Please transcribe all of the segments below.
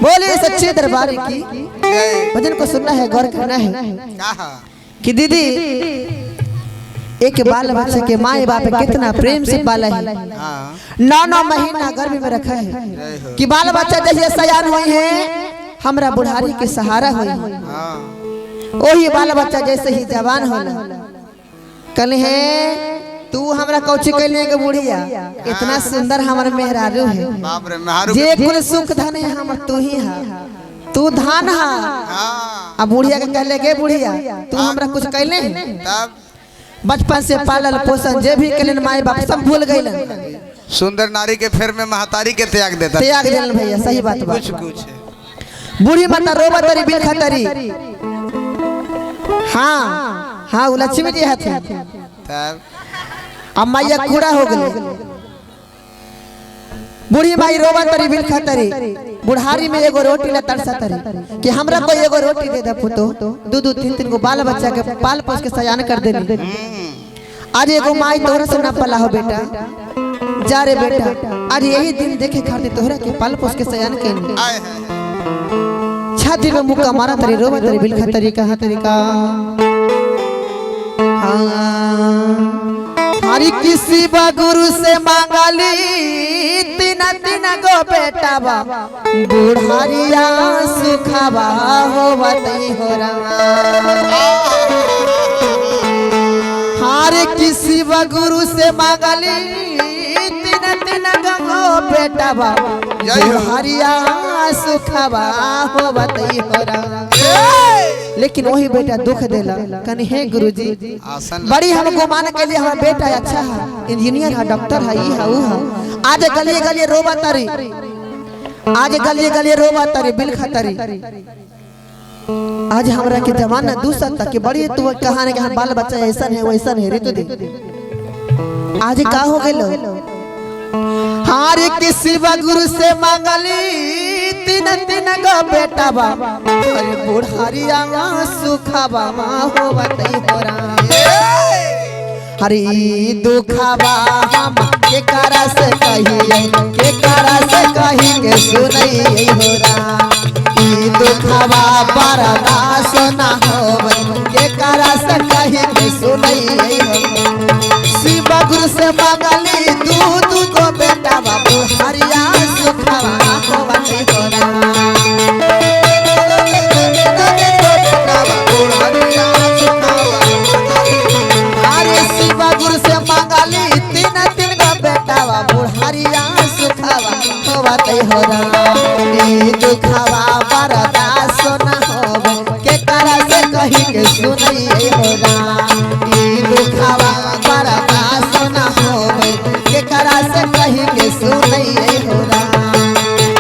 बोलिए सच्चे दरबार की। भजन को सुनना है, गौर करना है कि दीदी एक बाल बच्चे के माए बाप कितना प्रेम से पाला है, 9-9 महीना गर्भ में रखा है कि बाल बच्चा जैसे सयान हुई है हमरा बुढ़ारी के सहारा हुई, वही बाल बच्चा जैसे ही जवान होला कल है तू हमरा कौची कैले के बुढ़िया, इतना सुंदर हमर मेहरारू है, जे कुल सुख धन है हमर तू ही है, तू धान हा। अब बुढ़िया के कहले के बुढ़िया तू हमरा कुछ कैले है, बचपन से पालल पोषण जे भी कैलन माए बाप सब भूल गइलन। सुंदर नारी के फेर में महतारी के त्याग देता, त्याग देलन भैया, सही बात बा। कुछ कुछ बूढ़ी माता रोबा तरी बिल खतरी, हाँ हाँ वो लक्ष्मी जी हथे। अब मैया कूड़ा हो गई, बूढ़ी माई रोबा तरी बिल खतरी, बुढ़ारी में एगो रोटी ला तरसा तरी कि हमरा कोई एगो रोटी दे दे पुतो, दू दू तीन तीन गो बाल बच्चा के पाल पोस के सयान कर दे। आज एगो माई तोहरा से ना पला हो बेटा, जा रे बेटा आज यही दिन देखे खातिर तोहरा के पाल पोस के सयान कर। छाती में मुक्का मारा तरी रोबा तरी बिल खतरी कहा तरीका हरी किसी बा गुरु से मांगली तीन तीन गो बेटा बा बुढ़ारिया सुखावा होवतई हो रमा। हर किसी बा गुरु से मांगली तीन तीन गो बेटा बा बुढ़ारिया सुखावा होवतई हो रमा। लेकिन वही बेटा दुख देला कनी हे गुरुजी बड़ी हम गुमान के लिए हमारा बेटा अच्छा है, इंजीनियर है, डॉक्टर है, ई है ऊ है, आज गलिए गलिए रोबा तारी, आज गलिए गलिए रोबा तारी बिल खतरी। आज हमरा के जमाना दूसरा तक के बड़ी तू कहानी के हम बाल बच्चा ऐसा है वैसा है रे तू दे आज का हो गेलो। हार किसी गुरु से मांगली तीन तीन गो बेटा बा अरे बुढ़ारिया सुखावा होवतई हो राम। हरी दुखावा हम के करा से कहिए के करा से कही के सुनई हो राम। ई दुखावा बर्दाश्त ना होवे के करा से कही के सुनई हो। शिव गुरु से मांगली दू दू गो बेटा बा बुढ़ारिया सुखावा होवतई हो राम। अरे शिव गुरु से मांगली तीन तीन गो बेटा बा बुढ़ारिया सुखावा होवतई हो राम। ई दुखावा बर्दाश्त ना होवे के करा से कही के सुनई हो राम। ई दुखावा बर्दाश्त ना होवे के करा से कही के सुनई हो राम।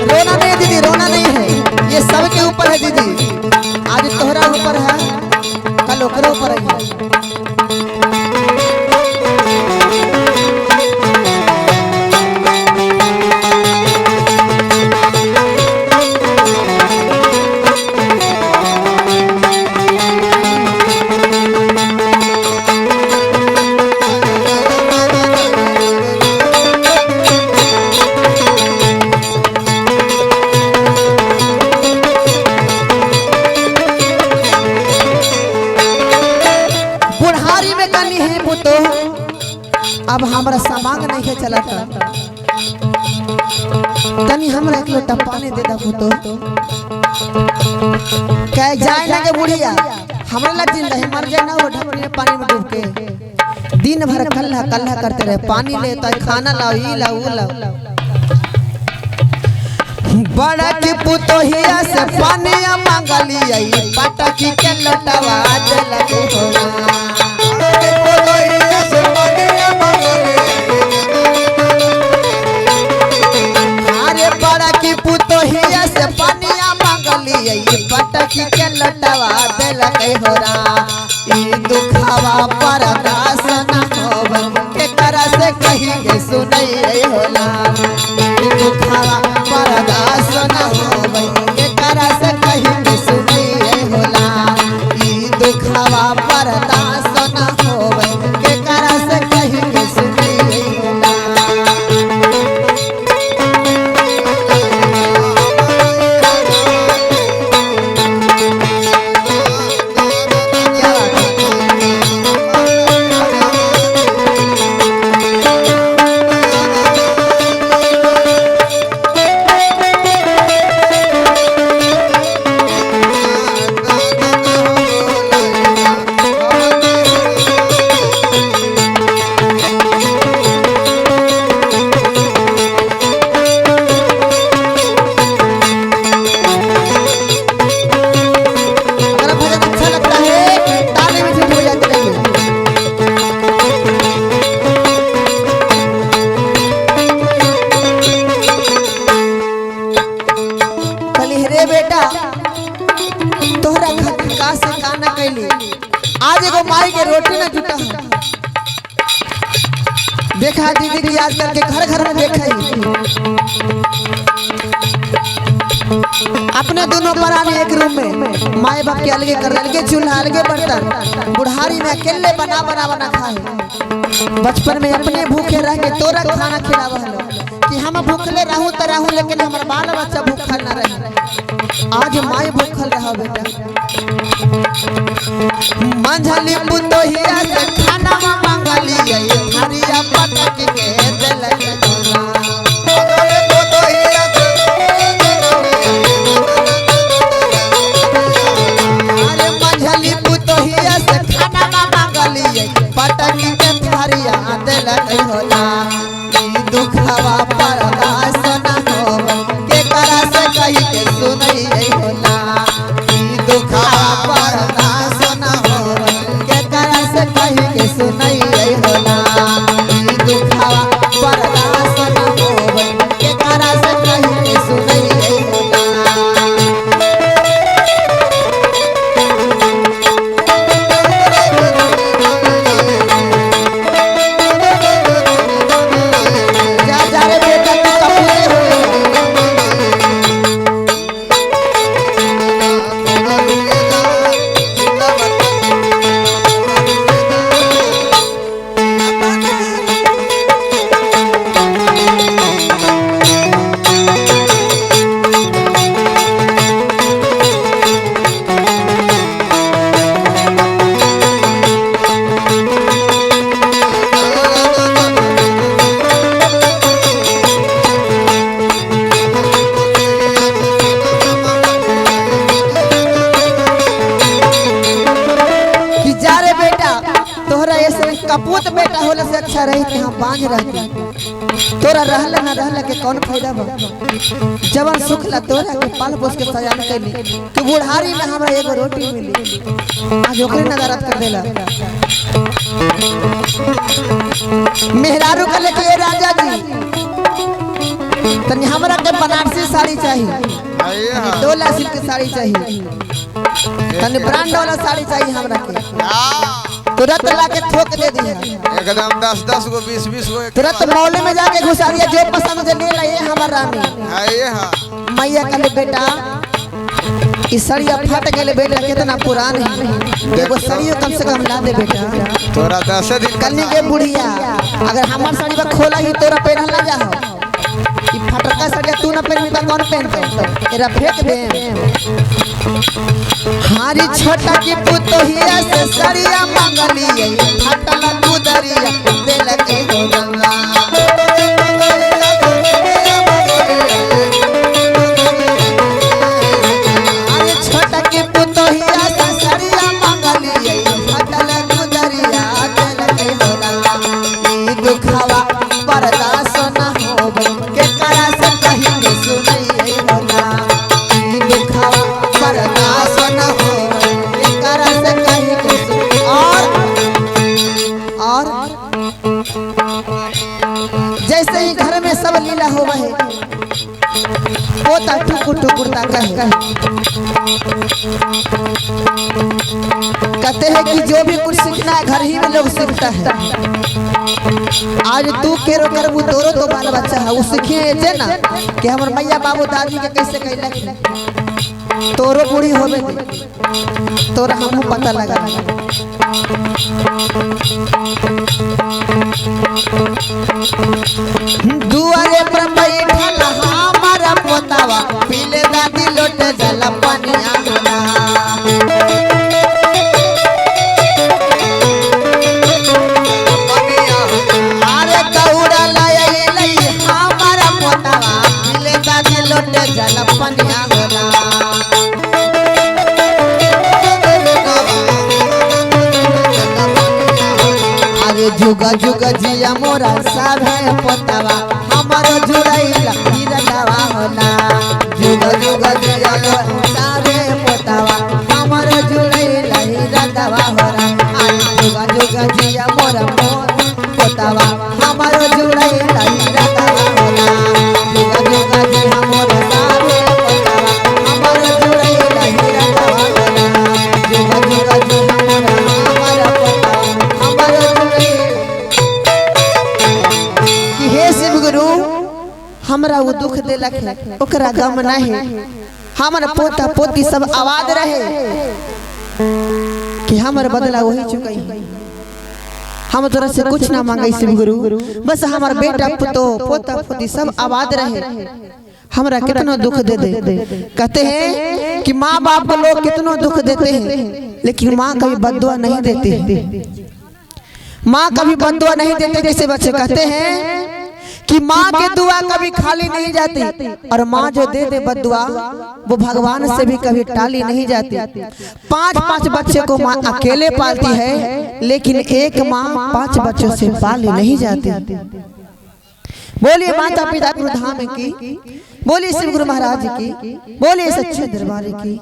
रोना नहीं दीदी, रोना नहीं है, ये सबके ऊपर है दीदी। आज तोहरा ऊपर है कल ओकरे ऊपर है। बुढ़ारी में कनी है पुतो अब हमरा सामांग नहीं है चलता, तनी हमरा एक लोटा पानी दे दा पुतो। कह जाए ना के बुढ़िया हमरा ला जिंदा है मर जाए ना वो ढपनी में पानी में डूब के दिन भर कल्ला कल्ला करते रहे, पानी लेता खाना लाओ ई लाओ ऊ लाओ। बड़ा की पुतोहिया से पानी मांगली आई पटकी के लोटावा देलक हो अरे बड़ा की पुतोहिया से पानिया मांगली आई पटकी के लोटावा देलक हो रा। ई दुखावा बर्दाश्त ना होवे के करा से कही के सुनई होला। ई दुखावा बर्दाश्त ना होवे के करा से कही के सुनई होला। ई दुखावा बर्दाश्त ना होवे के करा से कही के सुनई होला। कैली, आज एगो माई के रोटी ना जुटा है। देखा दीदी की आजकल के घर घर में देखा ही अपने दोनों परानी एक रूम में, माए बाप के अलगे कर, अलगे चूल्हा, अलगे बर्तन, बुढ़ारी में अकेले बना बना बना खाए। बचपन में अपने भूखे रह के तोरा खाना खिलावा हलो कि हम भूखले रहूं तो रहूं, लेकिन हमारा बाल बच्चा भूखल ना रहे। आज माए भूखल रहा बेटा। मंझली पुतोहिया से खाना मंगली हरिया पटक के देलक तोरा। अरे मंझली पुतोहिया से खाना मंगली पटक के थारिया देलक होला। ई दुखवा परदास न हो के करा से कही के सुनई होला। ई दुखवा परदास न हो के करा से कही के सुनई होला। ई दुखवा परदास न हो के करा से कही के सुनई होला। जा जा रे बेटा तू कपूरे हो। कि जा रे बेटा तोहरा ऐसे कपूत बेटा होला से अच्छा रही कि हम बांझ रहती। तोरा रहला ना रहला के कौन फायदा बा। जवन सुख ला तोरा के पाल पोस के सजान कैली कि बुढ़ारी में हमरा एगो रोटी मिली, आज ओकरे नदारत कर देला। मेहरारू के लेके राजा जी तनी हमरा के बनारसी साड़ी चाहिए, डोला सिल्क के साड़ी चाहिए, तनी ब्रांड वाला साड़ी चाहिए हमरा के। तुरंत ला के थोक दे दिया एकदम 10-10 गो 20-20 गो तुरंत मॉल में जाके घुसा दिया, जो पसंद से ले ला। ये हमार रानी मैया कहले बेटा ई सड़िया फट गेले बेटा, कितना पुरान है, एगो सड़ियो कम से कम ला दे बेटा। तोरा 10 दिन कन्नी के बुढ़िया अगर हमार साड़ी पर खोला ही तोरा पहनल ना जाहो। ई फटका सड़िया तू ना पहनबी त कौन पहनते, एरा फेंक दे। हारी छोटा की पुतोहिया से सड़िया मंगली फटल गुदरिया देलक हो गंगा। अरे छोटा की पुतोहिया से सड़िया मंगली फटल गुदरिया देलक हो गंगा। ई दुखवा बर्दाश्त न होब के करा से कहीं के सुनई होला। ई दुखवा बर्दाश्त न होब के करा से कहीं के सुन। और जैसे ही घर में सब लीला होवे है, पोता टुकुर टुकुर ताका है, कहते हैं कि जो भी कुछ सीखना है घर ही में लोग सीखता है। आज तू केरो करबू तोरो तो बाल बच्चा है, वो सीखे जे ना कि हमर मैया बाबू दादी के कैसे कैलक। तोरो बूढ़ी होबे तोरा हमहू पता लगा। दुआरे पर बैठल हमारा पोतावा पीले दादी लोटे जल पनिया होला। अरे दौड़ा लई हमारा पोतावा पीले दादी लोटे जल पनिया होला। अरे जुग जुग जिया मोरा साभे पोतावा हमारो जुड़ैला हिरदावा होला। जुग जुग जिया मोरा साभे पोतावा हमारो जुड़ैला हिरदावा होला। अरे जुग जुग जिया मोरा पोतावा हमारो जुड़ैला हिरदावा होला। जुग जुग जिया मोरा साभे पोतावा हमारो जुड़ैला हिरदावा होला। जुग जुग जिया देलक है ओकरा गम नहीं। हमर पोता पोती सब आवाज रहे कि हमर बदला वही चुकई। हम तोरा से कुछ ना मांगे शिव गुरु, बस हमार बेटा पुतो पोता पोती सब आबाद रहे। हमरा कितना दुख दे दे। कहते हैं कि माँ बाप को लोग कितना दुख देते हैं, लेकिन माँ कभी बद्दुआ नहीं देती। माँ कभी बद्दुआ नहीं देते। जैसे बच्चे कहते हैं कि माँ के दुआ कभी खाली नहीं जाती, और माँ जो दे दे बद्दुआ वो भगवान से भी कभी टाली नहीं जाती। पांच पांच बच्चे को माँ अकेले पालती है, लेकिन एक माँ 5 बच्चों से पाली नहीं जाती। बोलिए माता पिता गुरु धाम की, बोलिए शिव गुरु महाराज की, बोलिए सच्चे दरबार की।